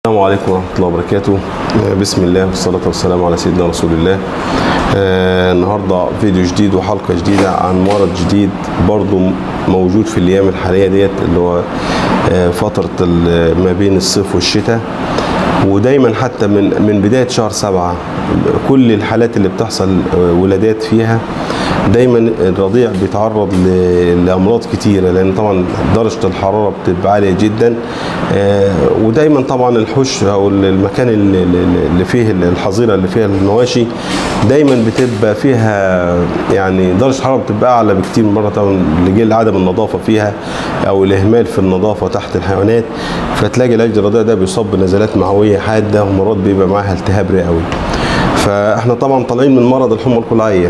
السلام عليكم ورحمة الله وبركاته. بسم الله والصلاة والسلام على سيدنا رسول الله. النهاردة فيديو جديد وحلقة جديدة عن مرض جديد برضو موجود في الأيام الحالية ديت، اللي هو فترة ما بين الصيف والشتاء، ودايما حتى من بداية شهر 7 كل الحالات اللي بتحصل ولادات فيها دايما الرضيع بيتعرض لأمراض كتيرة، لأن طبعا درجة الحرارة بتبقى عالية جدا، ودايما طبعا الحوش أو المكان اللي فيه الحظيرة اللي فيها المواشي دايما بتبقى فيها يعني درجة الحرارة بتبقى أعلى بكتير من مرة، طبعا لجل عدم النظافة فيها أو الإهمال في النظافة تحت الحيوانات، فتلاقي العجل الرضيع ده بيصاب بنزلات معوية حادة ومرات بيبقى معاها التهاب رئوي. فاحنا طبعا طالعين من مرض الحمى القلعية،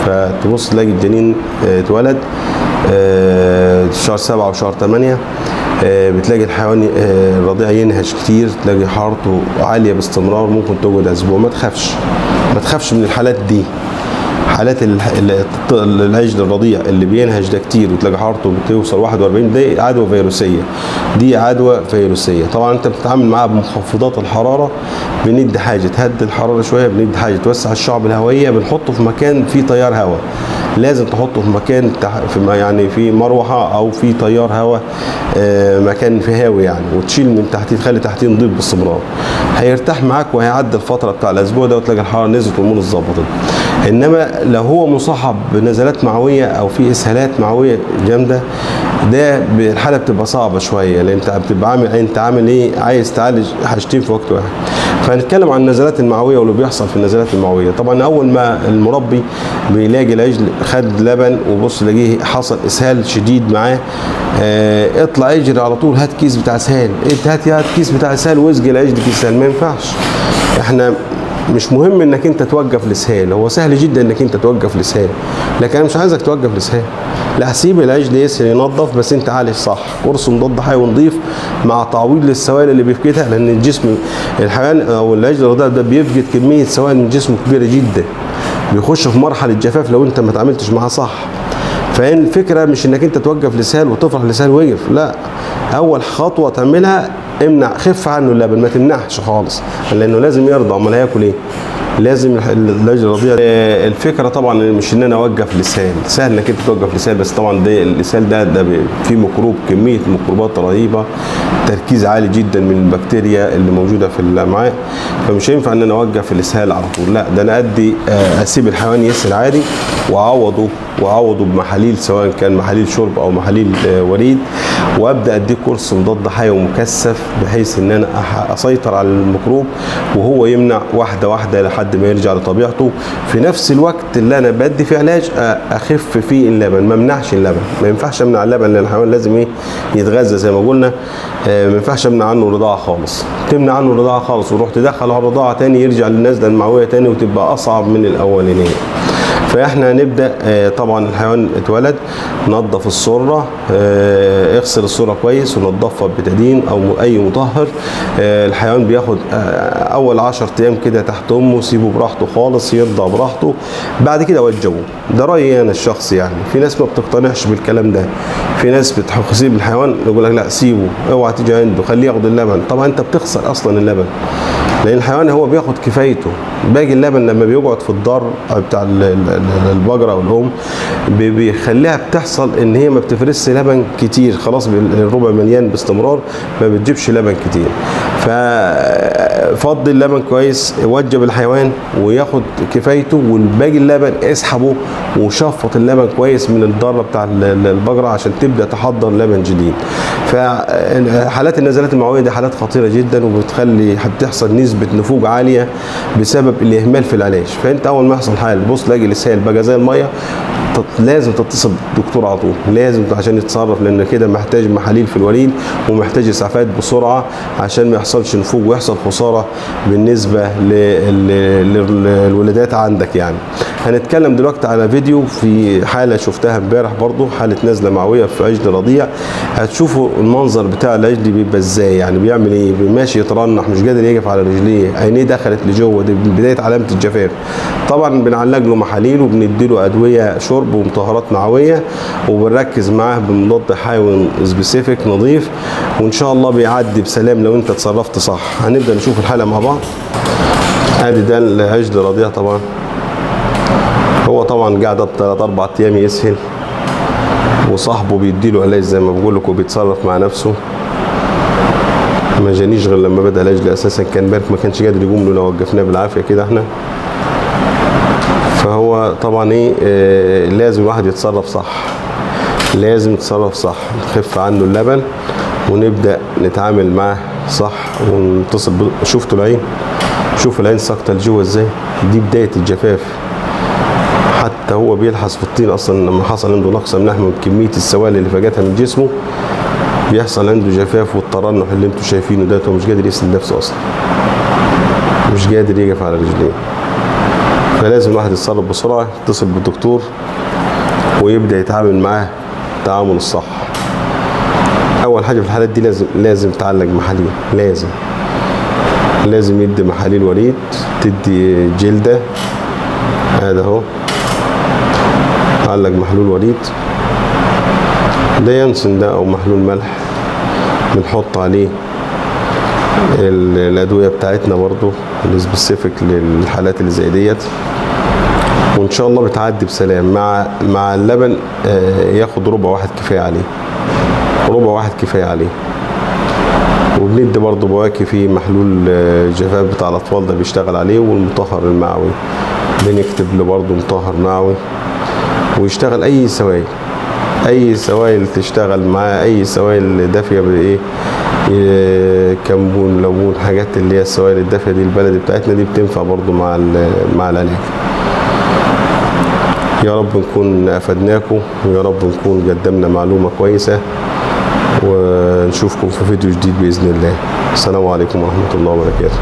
فتبص تلاقي الجنين اتولد شهر 7 وشهر 8، بتلاقي الحيوان الرضيع ينهج كتير، تلاقي حرارته عالية باستمرار، ممكن تقعد اسبوع. ما تخافش، ما تخافش من الحالات دي. حالات العجل الرضيع اللي بينهج ده كتير وتلاقي حرارته بتوصل 41، دي عدوى فيروسيه، دي عدوى فيروسيه. طبعا انت بتتعامل معاها بمخفضات الحرارة، بندي حاجة تهدي الحرارة شوية، بندي حاجة توسع الشعب الهوائية، بنحطه في مكان فيه تيار هواء، لازم تحطه في مكان في يعني في مروحة او في تيار هواء، مكان فيه هاوي يعني، وتشيل من تحتيه، تخلي تحتيه نضيف باستمرار، هيرتاح معاك وهيعدي الفترة بتاع الاسبوع ده وتلاقي الحرارة نزلت والامور اتظبطت. انما لو هو مصاحب بنزلات معويه او في اسهالات معويه جامدة، ده الحالة بتبقى صعبة شوية، لان انت بتبقى عامل، انت عامل ايه، عايز تعالج حاجتين في وقت واحد. فهنتكلم عن النزلات المعويه واللي بيحصل في النزلات المعويه. طبعا اول ما المربي بيلاقي العجل خد لبن وبص لاقيه حصل اسهال شديد معاه، اطلع اجري على طول، هات كيس بتاع اسهال، هات كيس بتاع اسهال واسقي العجل كيس اسهال. ما ينفعش. احنا مش مهم انك انت توقف الاسهال، هو سهل جدا انك انت توقف الاسهال، لكن انا مش عايزك توقف الاسهال، لا، سيب العجل يسهل ينظف، بس انت عالج صح، قرص مضاد حيوي نظيف مع تعويض للسوائل اللي بيفقدها، لان الجسم الحيوان او العجل الرضيع ده بيفقد كمية سوائل من جسمه كبيرة جدا، بيخش في مرحلة جفاف لو انت ما تعاملتش معاه صح. فإن الفكرة مش انك انت توقف الاسهال وتفرح الاسهال وقف، لا، اول خطوة تعملها امنع، خف عنه اللبن، ما تمنعش خالص، لانه لازم يرضع، امال هياكل ايه؟ لازم العجل الرضيع. الفكرة طبعا مش ان انا اوقف الاسهال، سهل انك انت توقف الاسهال، بس طبعا ده الاسهال ده فيه ميكروب، كمية ميكروبات رهيبة، تركيز عالي جدا من البكتيريا اللي موجودة في الامعاء، فمش هينفع ان انا اوقف الاسهال على طول، لا، ده انا ادي اسيب الحيوان يسهل عادي واعوضه بمحاليل، سواء كان محاليل شرب او محاليل وريد، وابدا اديه كورس مضاد حيوي مكثف بحيث ان انا اسيطر على الميكروب وهو يمنع واحدة واحدة لحد ما يرجع لطبيعته. في نفس الوقت اللي انا بدي فيه علاج اخف فيه اللبن، ما امنعش اللبن، ما ينفعش امنع اللبن لان الحيوان لازم ايه يتغذى زي ما قلنا، ما ينفعش امنع عنه الرضاعة خالص، تمنع عنه الرضاعة خالص وتروح تدخله على الرضاعة تاني يرجع للنزله المعويه تاني وتبقى اصعب من الاولانية. فاحنا هنبدا، طبعا الحيوان اتولد، نظف السرة، اغسل السرة كويس ونظفها ببتادين او اي مطهر. الحيوان بياخد اول 10 ايام كده تحت امه، سيبه براحته خالص يرضع براحته، بعد كده وجبة. ده رايي انا الشخصي يعني، في ناس ما بتقتنعش بالكلام ده، في ناس بتسيب الحيوان يقول لك لا سيبه، اوعى تيجي عنده، خليه ياخد اللبن. طبعا انت بتخسر اصلا اللبن، لان الحيوان هو بياخد كفايته، باقي اللبن لما بيقعد في الدار بتاع البقرة او الام بيخليها بتحصل ان هي ما بتفرزش لبن كتير، خلاص الربع مليان باستمرار، ما بتجيبش لبن كتير. ففضي اللبن كويس، وجب الحيوان وياخد كفايته، والباقي اللبن اسحبه وشفط اللبن كويس من الضره بتاع البقرة عشان تبدا تحضر لبن جديد. فحالات النزلات المعويه دي حالات خطيرة جدا، وبتخلي بتحصل نسبه نفوج عالية بسبب الاهمال في العلاج. فانت اول ما يحصل حاله بص تلاقي الاسهال بقى زي المية، لازم تتصل بالدكتور على طول، لازم عشان يتصرف، لان كده محتاج محاليل في الوريد ومحتاج اسعافات بسرعة عشان ما يحصلش نفوج ويحصل خسارة بالنسبة للولادات عندك. يعني هنتكلم دلوقتي على فيديو في حاله شفتها امبارح برضو، حاله نزله معويه في عجل رضيع. هتشوفوا المنظر بتاع العجل بيبقى ازاي، يعني بيعمل ايه، ماشي يترنح، مش قادر يقف على رجليه، عينيه دخلت لجوه، دي بداية علامة الجفاف. طبعا بنعالج له محاليل وبندي له ادوية شرب ومطهرات معويه، وبنركز معاه بمضاد حيوي specific نظيف، وان شاء الله بيعدي بسلام لو انت اتصرفت صح. هنبدا نشوف الحالة مع بعض. ادي ده العجل رضيع، طبعا هو طبعا قاعد 3-4 ايام يسهل، وصاحبه بيديله علاج زي ما بقول لكم، وبيتصرف مع نفسه. ما جانيش غير لما بدا العجل اساسا، كان بارك ما كانش قادر يقوم له، لو وقفناه بالعافية كده احنا. فهو طبعا ايه، لازم الواحد يتصرف صح، لازم يتصرف صح، نخف عنه اللبن ونبدا نتعامل معاه صح ونتصل. شفتوا العين؟ شوفوا العين ساقطه لجوه ازاي، دي بداية الجفاف. حتى هو بيلحس في الطين اصلا لما حصل عنده نقص املاح من كمية السوائل اللي فجتها من جسمه، بيحصل عنده جفاف والترنح اللي انتوا شايفينه ده، هو مش قادر يسند نفسه اصلا، مش قادر يقف على رجليه. فلازم الواحد يتصرف بسرعة، يتصل بالدكتور ويبدا يتعامل معاه التعامل الصح. اول حاجة في الحالات دي لازم تعالج محاليل، لازم يدي محاليل وريد، تدي جلده. هذا اهو تعلق محلول وريد، ده ينسن ده او محلول ملح، بنحط عليه الادوية بتاعتنا برضو ال specific للحالات اللي زي ديت، وان شاء الله بتعدي بسلام. مع اللبن ياخد ربع واحد كفاية عليه، ربع واحد كفاية عليه. وبندي برضو بواكي في محلول جفاف بتاع الاطفال ده بيشتغل عليه، والمطهر المعوي بنكتب له برضو مطهر معوي، ويشتغل اي سوائل، اي سوائل تشتغل معاه، اي سوائل دافيه بايه، كمون، ليمون، حاجات اللي هي السوائل الدافيه دي البلدي بتاعتنا دي بتنفع برضو مع العلاج. يا رب نكون افدناكم، ويا رب نكون قدمنا معلومة كويسة، ونشوفكم في فيديو جديد باذن الله. السلام عليكم ورحمة الله وبركاته.